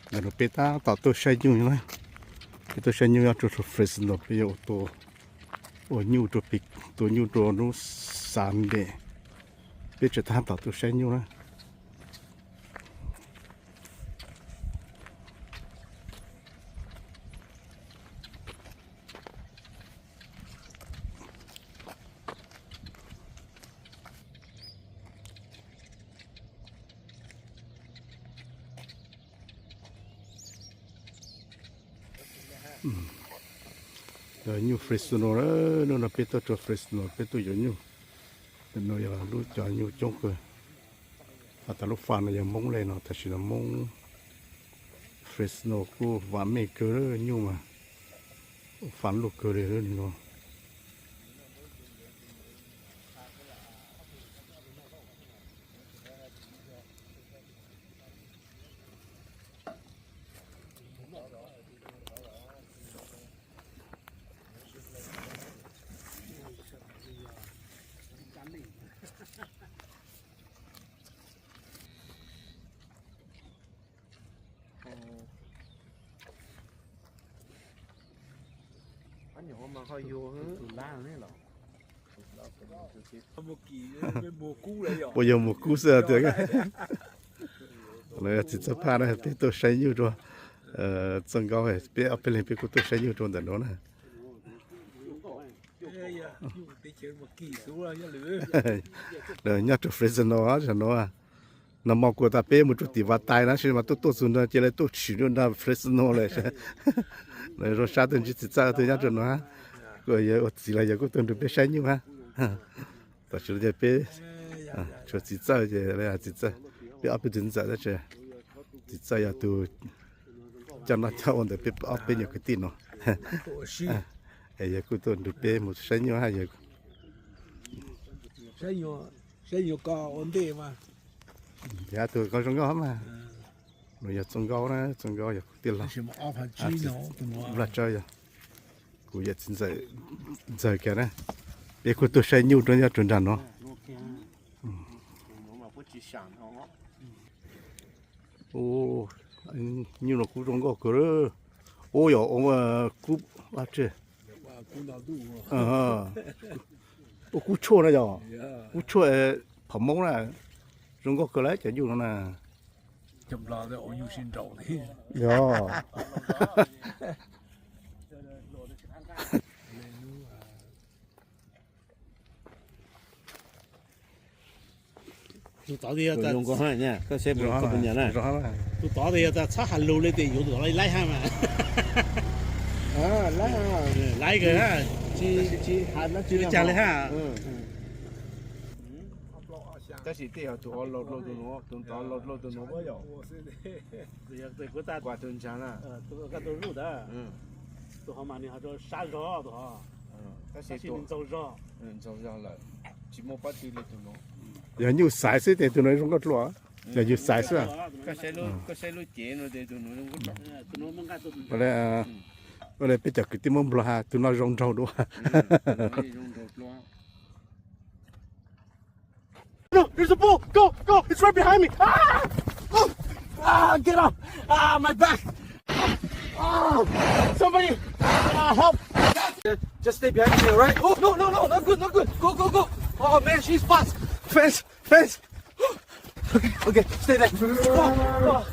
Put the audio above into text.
Ntawm no peb tab tom tuaj saib nyuj na. Peb tuaj saib nyuj nyob rau Fresno, peb yuav ua tua nyuj rau pem, tua nyuj rau hnub Sunday. Peb tseem tab tom tuaj saib nyuj na. Yog nyuj Fresno na, hnub no peb tuaj rau Fresno peb tuaj yuav nyuj. Ntawm no yog lub cov nyuj coob kawg. Has tas lub fam no yog Hmoob le no, tam sim no Hmoob Fresno kuj vam meej kawg, nyuj mas fam luj kawg li no. Puas yog mus kub xwb tiag. Lawv txiv txawj phaj na, peb tuaj saib nyuj rau Txoj Nkaub, peb ob peb leeg peb kuj tuaj saib nyuj rau ntawm no na. Nyob rau Fresno zaum no, nag hmo kuv tas peb mus rau tim Vaj Tais na, tab sis mas tuaj tuaj txug no ces lawv tuaj tshwm rau nram Fresno lawm. Lawv zoo sab tuaj ntsib txiv txawj tuaj nyob rau no, kuj yog ua txiv los yog kuj tuaj nrog peb saib nyuj hab. Tam sim no ces peb tshuav txiv txawj ces txiv txawj, peb ob peb tug ntxawm tab sis txiv txawj yog tus coj noj coj ua ntawm peb ob peb nyuag kwv tij no. Es yog kuj tuaj nrog peb mus saib nyuj hab. Yog tus ko zoo nkauj hab mas. Nws yog Txoj Nkaub na, Txoj Nkaub yog kuv tij laug. Nplag Tsawb yog kuv yawm txiv ntxawm kiag na. Peb kuj tuaj saib nyuj rau nyob rau nram no. Nyuj no kub zoo nkauj kawg. Ub, yog ua kub, ua kub tshuaj na yog, kub tshuaj phom Hmoob na. Zoo nkauj kawg lawm cov nyuj no na. Yog. Tus tod tias, tus tod tias txhob has lus li tias yuav tus tod laib hab mas. Laib kawg, tsis has li hab. Tab sis tej yog tus laus dlua tus nuav, tus tod laus dlua tus nuav yog. Kuv tas tus ntsaag na, tus tus hov mas nws ho sab zog tus hov, tab sis nws ntxaug zog, ntxaug zog lawm, tsis muaj pob tw li tus nuav. Yog nyuj xaiv xwb ces tus nuav zoo nkauj dlua, yog yus xaiv xwb. Koj saib lub cev no ces tus nuav zoo nkauj dlua. Ua le peb cov kwv tij Hmoob Nplog has tus no zoo nraug dua. No, there's a bull. Go, go. It's right behind me. Ah! Oh! Ah, get off. Ah, my back. Oh, somebody. Ah, help. Just stay behind me, all right? Oh, no, no, no. Not good, not good. Go, go, go. Oh, man, she's fast. Fence, fence. Okay, okay, stay there. Oh, oh.